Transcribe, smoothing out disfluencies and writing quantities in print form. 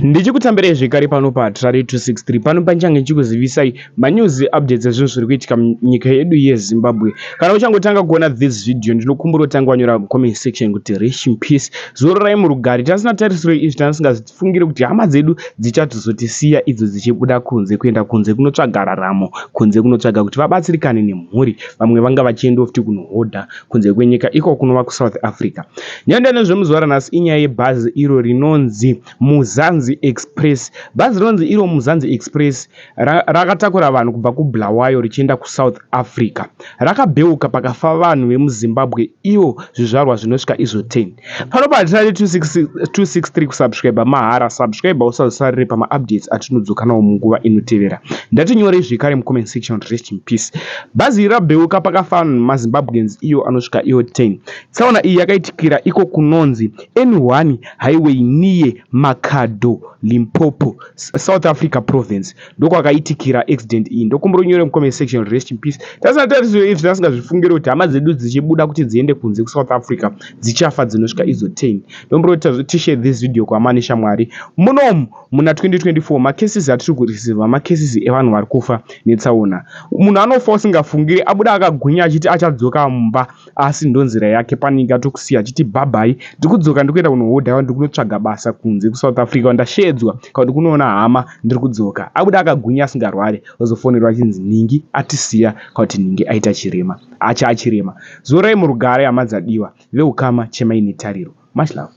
Ndichikutambirai zvekare pano paHatirari 263 pano panchange ndichikuzivisai manews updates ezvinhu zviri kuitika munyika yedu yeZimbabwe. Kana uchangotanga kuona this video ndinokumbira utanga wanyora mucomment section kuti rest in peace, zororai murugare. Tasina tarisiro izvi tasingazvifungiri kuti hama dzedu dzichatozotisiya idzo dzichibuda kunze kuenda kunze kunotsvaga raramo, kunze kunotsvaga kuti vabatsirikane nemhuri. Vamwe vanga vachiendawo futi kunohodha kunze kwenyika iko kunova kuSouth Africa. Nyaya nezvemuzuva ranhasi inyaya yebhazi iro rinonzi Muzanzi Express. Bhazi rinonzi iro Muzanzi Express rakatakura vanhu kubva kuBulawayo richienda kuSouth Africa. Rakabheuka pakafa vanhu vemuZimbabwe ivo zvizvarwa zvinosvika izvo 10. Pano paHatirari 263 kusubscribe mahara, subscribe usazosarire pamaupdates atinodzoka nawo munguva inotevera. Ndatinyorei zvekare mucomment section rest in peace. Bhazi iri rabheuka pakafa vanhu maZimbabweans iyo anosvika iwo 10. Tsaona iyi yakaitikira iko kunonzi N1 Highway near Makhado, Limpopo, South Africa Province. Ndokwakaitikira accident iyi. Ndokumbira unyore mucomment section rest in peace. Tasina tarisiro izvi tasingazvifungiri kuti hama dzedu dzichibuda kuti dziende kunze kuSouth Africa dzichafa dzinosvika idzo 10. Ndokumbira kuti tishare this video kuhama neshamwari. Munomu muna 2024 macases atiri kureceiva macases evanhu vari kufa netsaona. Munhu anofa usingafungiri abuda akagwinya achiti achadzoka mumba asi ndonzira yake panenge atokusiya achiti bhabhai ndiri kudzoka ndiri kuenda kunohodha ndiri kunotsvaga basa kunze kuSouth Africa ndashedzwa kana kuti kunoona hama ndiri kudzoka. Abuda akagwinya asingarwari ozofonerwa achinzi nhingi atisiya kana kuti nhingi aita chirema acha achirema. Zorai murugare hama dzadiwa veukama chemai netariro. Much love.